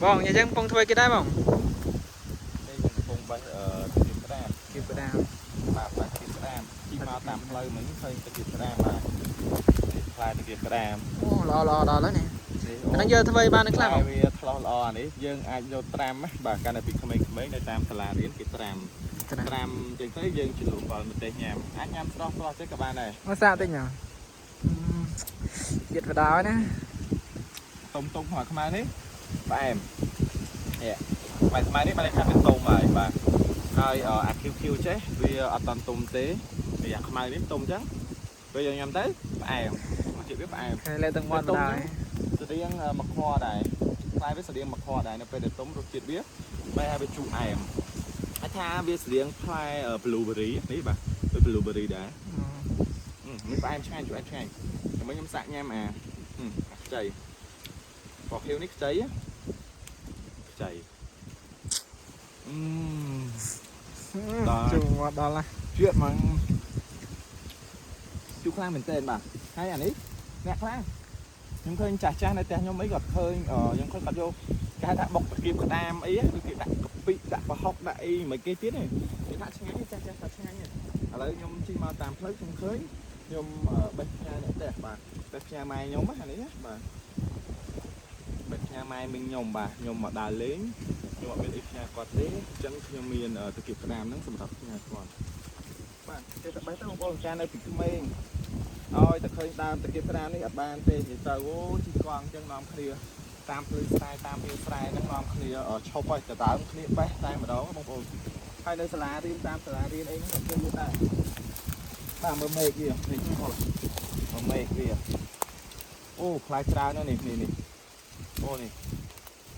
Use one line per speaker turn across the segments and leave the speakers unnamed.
បងញ៉ាំចឹងកំពុងធ្វើគេដែរបង
នេះខ្ញុំកំពុងបេះអឺទឹកក្តាម
គៀបក្តាម
បាទបាទទឹកក្តាមជិះមកតាមផ្លូវមិញឃើញទឹកក្តាមបាទនេះផ្លែទឹកក្តាម
អូល្អល្អដល់ហើយនេះ
នេះ
អាហ្នឹងយកធ្វើឲ្យបានខ្លះបង
វាថ្លោះល្អអានេះយើងអាចយកត្រាំណាបាទកាលនៅពីក្មេងៗនៅតាមសាលារៀនគេត្រាំ
ត្រាំ
ត្រាំចឹងទៅយើងជ្រលក់អំបិលម្ទេសញ៉ាំអាចញ៉ាំស្រស់ស្រស់ចេះក៏បានដែរ
មកសាកតិចញ៉ាំទៀតបដ ாய் ណា
ទុំទុំខ្មៅខ្មៅនេះផ្អែមនេះខ្មៅខ្មៅនេះបានន័យថាវាទុំហើយបាទហើយអា QQ ចេះវាអត់តាន់ទុំទេវាអាខ្មៅនេះទុំចឹងពេលយើងញ៉ាំទៅផ្អែមជាតិវាផ្អែម
ហើយលើទាំងមាត់បដ ாய்
ស្តៀងមខដែរផ្លែវាស្តៀងមខដែរនៅពេលដែលទុំរសជាតិវាបែរឲ្យវាជូរអែមអាចថាវាស្តៀងផ្លែ blueberry នេះបាទដូច blueberry ដែរនេះផ្អែមឆ្ងាញ់ជូរអែមឆ្ងាញ់តែខ្ញុំសាកញ៉ាំអាខ្ចីពណ៌ខៀវនេះខ្ចីខ្ចីអឺ ដល់
ជូរមាត់ដល់ណា
ជាតិហ្មងជូរខ្លាំងមែនទែនបាទហើយអានេះអ្នកខ្លះខ្ញុំឃើញចាស់ចាស់នៅផ្ទះខ្ញុំអីគាត់ឃើញខ្ញុំឃើញគាត់យកគេហៅថាបុកតាគៀបក្តាមអីគឺគេដាក់កាពិដាក់ប្រហុកដាក់អីមិនគេទៀតទេគេថាឆ្ងាញ់ចាស់ចាស់ថាឆ្ងាញ់ឥឡូវខ្ញុំជិះមកតាមផ្លូវខ្ញុំឃើញខ្ញុំបេះផ្ញើអ្នកផ្ទះបាទបេះផ្ញើម៉ែខ្ញុំអានេះណាបាទបេះផ្ញើម៉ែមីងខ្ញុំបាទខ្ញុំមកដើរលេងខ្ញុំអត់មានអីផ្ញើគាត់ទេអញ្ចឹងខ្ញុំមានតាគៀបក្តាមហ្នឹងសម្រាប់ផ្ញើគាត់ បាទគេតែបេះទៅបងប្អូនចានៅពីក្មេងឲ្យតែឃើញដើមតាគៀបក្តាមនេះអត់បានទេនិយាយទៅអូជីកង់អញ្ចឹងនាំគ្នាតាមភ្លឺស្រែតាមវាលស្រែហ្នឹងនាំគ្នាឈប់ឲ្យទៅដើមគ្នាបេះតែម្ដងបងប្អូនហើយនៅសាលារៀនតាមសាលារៀនអីហ្នឹងក៏គេយល់ដែរបាទមើលមេឃវានេះមើលមេឃវាអូផ្លែច្រើនណាស់នេះនេះនេះអូនេះ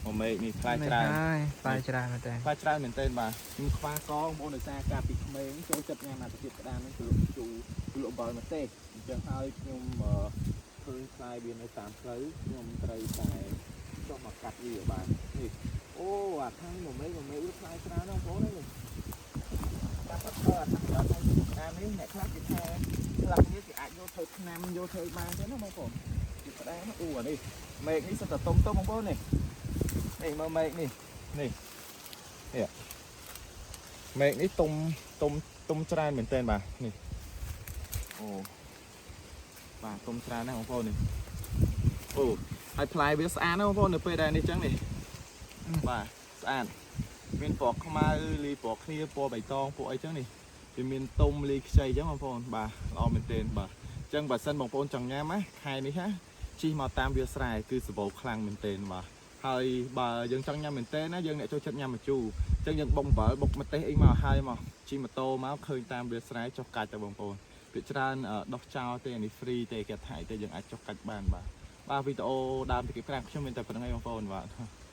មើលមេឃនេះផ្លែច្រើន
ហើយផ្លែច្រើនមែនតើ
ផ្លែច្រើនមែនទែនបាទខ្ញុំខ្វះកងបងប្អូនដោយសារការពីក្មេងចូលចិត្តញ៉ាំអាតាក្តាមហ្នឹងគឺលក់ជូរគឺលក់អំបិលម្ទេសអញ្ចឹងហើយខ្ញុំឃើញផ្លែវានៅតាមផ្លូវខ្ញុំត្រូវតែចុះមកកាត់វាបាទនេះអូអាខាងមួយមេមួយមេវាផ្លែច្រើនណាស់បងប្អូននេះតាមពិតអាខាងដល់ក្តាមនេះអ្នកខ្លះគេថាខ្លះនេះគេអាចយកធ្វើថ្នាំយកធ្វើបានទេណាបងប្អូនគេក្តាមអូអានេះមេឃនេះសុទ្ធតែទុំទុំបងប្អូននេះនេះមើលមេឃនេះនេះនេះ មេឃនេះទុំទុំទុំច្រើនមែនទែនបាទនេះអូបាទទុំច្រើនណាស់បងប្អូននេះអូហើយផ្លែវាស្អាតណាស់បងប្អូននៅពេលដែលនេះចឹងនេះបាទស្អាតមានពណ៌ខ្មៅលីពណ៌គ្នាពណ៌បៃតងពណ៌អីចឹងនេះវាមានទុំលីខ្ចីចឹងបងប្អូនបាទល្អមែនទែនបាទអញ្ចឹងបើសិនបងប្អូនចង់ញ៉ាំណាខែនេះណាជិះមកតាមវាលស្រែគឺសបោខ្លាំងមែនទែនបាទហើយបើយើងចង់ញ៉ាំមែនទែនណាយើងអ្នកចូលចិត្តញ៉ាំម្ជូរ អញ្ចឹងយើងបុកអំបិលបុកម្ទេសអីមកហើយមកជិះម៉ូតូមកឃើញតាមវាលស្រែចុះកាច់ទៅបងប្អូនភាគច្រើនដោះចោលទេអានេះ free ទេគេថាទេយើងអាចចុះកាច់បានបាទបាទវីដេអូដើមពីគេប្រាំខ្ញុំមានតែប៉ុណ្្នឹងឯងបងប្អូនបាទ។